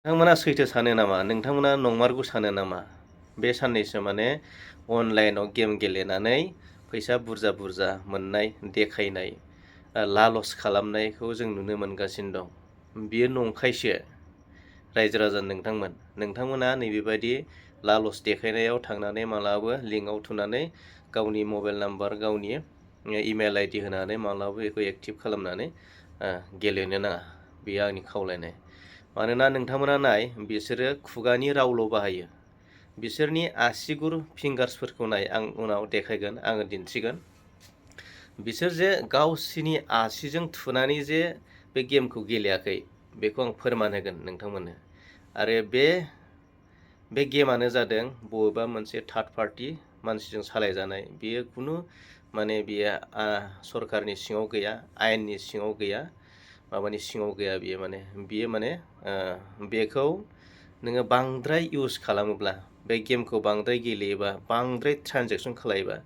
नोंथांमोना सैथो सानो नामा? नोंथांमोना नंमारगौ सानो नामा? बे साननैसो माने अनलाइनाव गेम गेलेनानै फैसा बुरजा बुरजा मोननाय देखायनाय लालस खालामनायखौ जों नुनो मोनगासिनो दं। बियो नंखायसो रायजो राजा नोंथांमोना नैबेबायदि लालस देखायनायाव थांनानै मालाबाबो लिंकआव थुनानै गावनि मबाइल नाम्बार गावनि इमेल आइडि होनानै मालाबाबो बेखौ एक्टिभ खालामनानै गेलेनो नाङा। बेयो आंनि खावलायनाय। मानोना नोंथांमोना नाय बिसोरो खुगानि रावल' बाहायो। बिसोरनि आसिगुर फिंगार्सफोरखौ नाय, आं उनाव देखायगोन, आङो दिन्थिगोन। बिसोर जे गावसिनि आसिजों थुनानै जे बे गेमखौ गेलेयाखै बेखौ आं फोरमान होगोन नोंथांमोननो। आरो बे गेमानो जादों बबेबा मोनसे थार्ड पार्टि मानसिजों सालायजानाय। बेयो खुनु माने बियो सरकारनि सिङाव गैया, आयेननि सिङाव गैया, माबानि सिङाव गैया। बियो माने बेखौ नोङो बांद्राय इउज खालामोब्ला, बे गेमखौ बांद्राय गेलेयोबा, बांद्राय ट्रान्जेकसन खालायोबा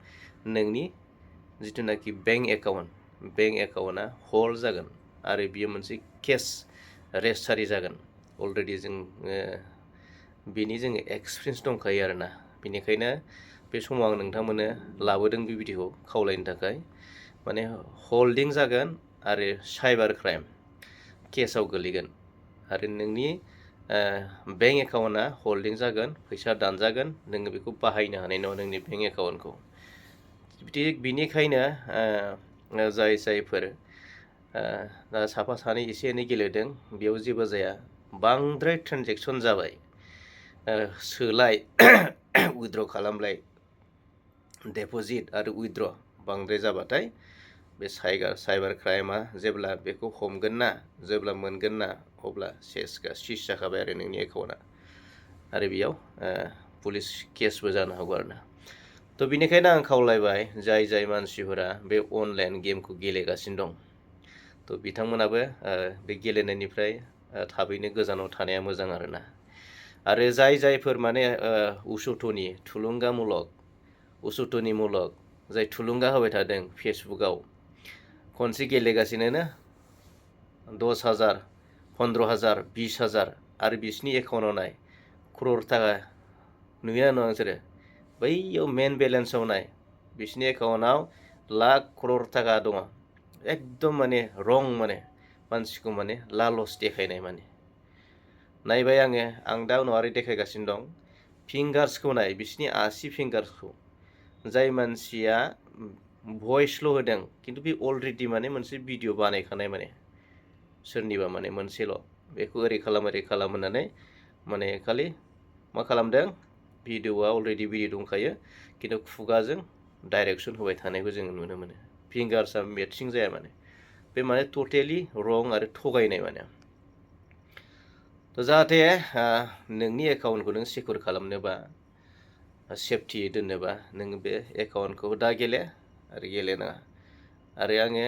नोंनि जिथुनाखि बेंक एकाउन्टआ हल्ड जागोन आरो बियो मोनसे केस रेजिस्टारि जागोन। अलरेडि जोङो एक्सपिरियेन्स दंखायो आरोना। बेनिखायनो बे समाव आं नोंथांमोननो लाबोदों बे भिडिअखौ खावलायनो थाखाय। माने हल्डिं जागोन आरो साइबार क्राइम केसाव गोलैगोन आरो नोंनि बेंक एकाउन्टआ हल्डिं जागोन, फैसा दानजागोन, नोङो बेखौ बाहायनो हानाय नङा नोंनि बेंक एकाउन्टखौ। बिनिखायनो जायफोर दा साफा सानै एसे एनै गेलेदों बेयाव जेबो जाया। बांद्राय ट्रेन्जेकसन जाबाय, सोलाय उइथड्र खालामलाय, डेप'जिट आरो उइथड्र बांद्राय जाबाथाय बे साइबार क्राइमा जेब्ला बेखौ हमगोन ना, जेब्ला मोनगोन ना, अब्ला सिज जाखाबाय आरो नोंनि एकाउन्टआ। आरो बेयाव पुलिस केसबो जानो हागौ आरोना। थ' बिनिखायनो आं खावलायबाय जाय मानसिफोरा बे अनलाइन गेमखौ गेलेगासिनो दं, थ' बिथांमोनाबो बे गेलेनायनिफ्राय थाबैनो गोजानाव थानाया मोजां आरोना। आरो जायफोर माने उसुथुनिमुलक जाय थुलुंगा होबाय थादों फेसबुकआव, खनसे गेलेगासिनो 10,000, 15,000, 20,000 आरो बिसिनि एकाउन्टआव नाय क्रर थाखा नुयोना नुवा नोंसोरो? बैयाव मेन बेलेन्सआव नाय, बिसिनि एकाउन्टआव लाख क्रर थाखा दङ। एकदम माने रं, माने मानसिखौ माने लालस देखायनाय। माने नायबाय आं दा उनाव आरो देखायगासिनो दं। फिंगार्सखौ नाय, बिसिनि आसि फिंगार्सखौ। जाय मानसिया भइसल' होदों खिन्थु बे अलरेडि माने मोनसे भिडिअ बानायखानाय, माने सोरनिबा माने मोनसेल' बेखौ ओरै खालाम होननानै माने खालि मा खालामदों, भिडिअआ अलरेडि भिडिअ दंखायो खिन्थु खुगाजों डाइरेक्सन होबाय थानायखौ जों नुनो मोनो। फिंगार्सआ मेटसिं जाया। माने बे माने टटेलि रं आरो थगायनाय। माने थ' जाहाथे नोंनि एकाउन्टखौ नों सिकिउर खालामनोबा, सेफटि दोननोबा, नों बे एकाउन्टखौ दा गेले आरो गेलेनाङा। आरो आङो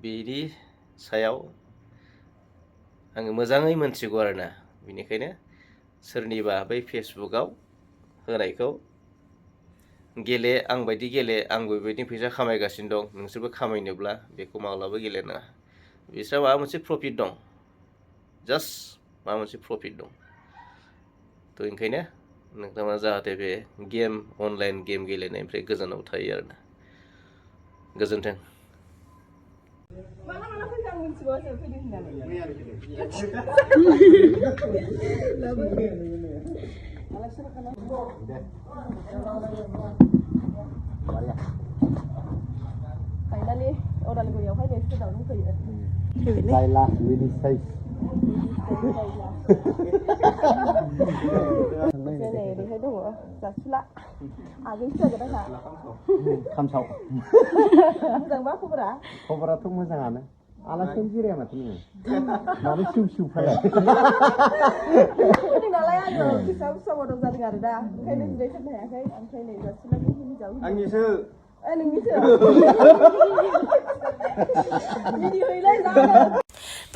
बेनि सायाव मोजाङै मोनथिगौ आरोना। बेनिखायनो सोरनिबा बै फेसबुकआव होनायखौ गेले, आंबायदि गेले, आंबो बेबायदि फैसा खामायगासिनो दं, नोंसोरबो खामायनोब्ला बेखौ माब्लाबा गेलेनाङा। बिस्रा माबा मोनसे प्रफिट दं, जास्ट माबा मोनसे प्रफिट दं। थ' ओंखायनो नोंथाङा जाहाथे बे अनलाइन गेम गेलेनायनिफ्राय गोजानाव थायो आरोना। गोजोन्थों। Finally, Udaलगुरियावहाय नेक्स्ट गोदाव दंफैयो। Laila, Willy Says. जेनै ओरैहाय दङ जासुला, आगैसो जागोन आंहा। खामसाव। मोजांबा खबरा? खबराथ' मोजाङानो। आलासियानो जिराया माथो नोङो? मानो सिउ फैलाय? नालाय आङो फिसा फिसाबो दं जादों आरो दा, ओंखायनो जिराय थानो हायाखै। ओमफ्राय नै जासुलानि हिनजाव। आंनिसो। नोंनिसो।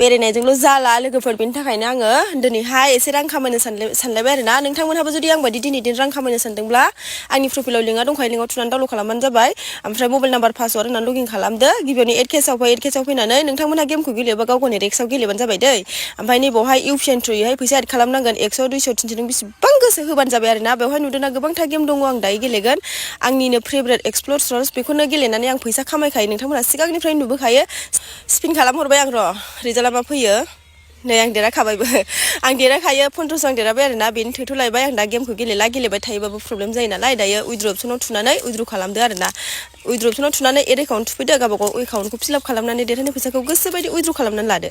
बेरायनायजोंल' जाला लोगोफोर बेनि थाखायनो आङो दिनैहाय एसे रां खामायनो सानलायबाय आरोना नोंथांमोनहाबो जुदि आं बायदि दिनै दिन रां खामायनो सानदोंब्ला आंनि प्रफाइलाव लिंकआ दंखायो लिंकआव थुनानै डाउनलड खालामबानो जाबाय ओमफ्राय मबाइल नाम्बार पासवार्ड होनानै लगइन खालामदो गिबियावनो एड केसाव फैनानै नोंथांमोनहा गेमखौ गेलेयोबा गाव गावनि रेक्सआव गेलेबानो जाबाय दै ओमफ्राय नैबावहाय इउपिएन थ्रुयैहाय फैसा एड खालामनांगोन 100 200 300 नों बेसेबां गोसो होबानो जाबाय आरोना बेवहाय नुदोंना गोबांथा गेम दङ आं दायो गेलेगोन आंनिनो फेभरेट एक्सप्लरर्स बेखौनो गेलेनानै आं फैसा खामायखायो नोंथांमोनहा सिगांनिफ्राय नुबोखायो स्पिन खालामहरबाय आं र' रिजाल्टआ मा फैयो नै आं देरहाखाबायबो आं देरहाखायो 1500 आं देरहाबाय आरोना बेनि थोथ'लायबाय आं दा गेमखौ गेलेबाय थायोबाबो प्रब्लेम जायो नालाय दायो उइद्र अपसनाव थुनानै उइद्र खालामदो आरोना उइद्र अपसनाव थुनानै एड एकाउन्ट थुफैदो गावबा गाव एकाउन्टखौ फिलआप खालामनानै देरहानाय फैसाखौ गोसोबायदि उइद्र खालामनानै लादो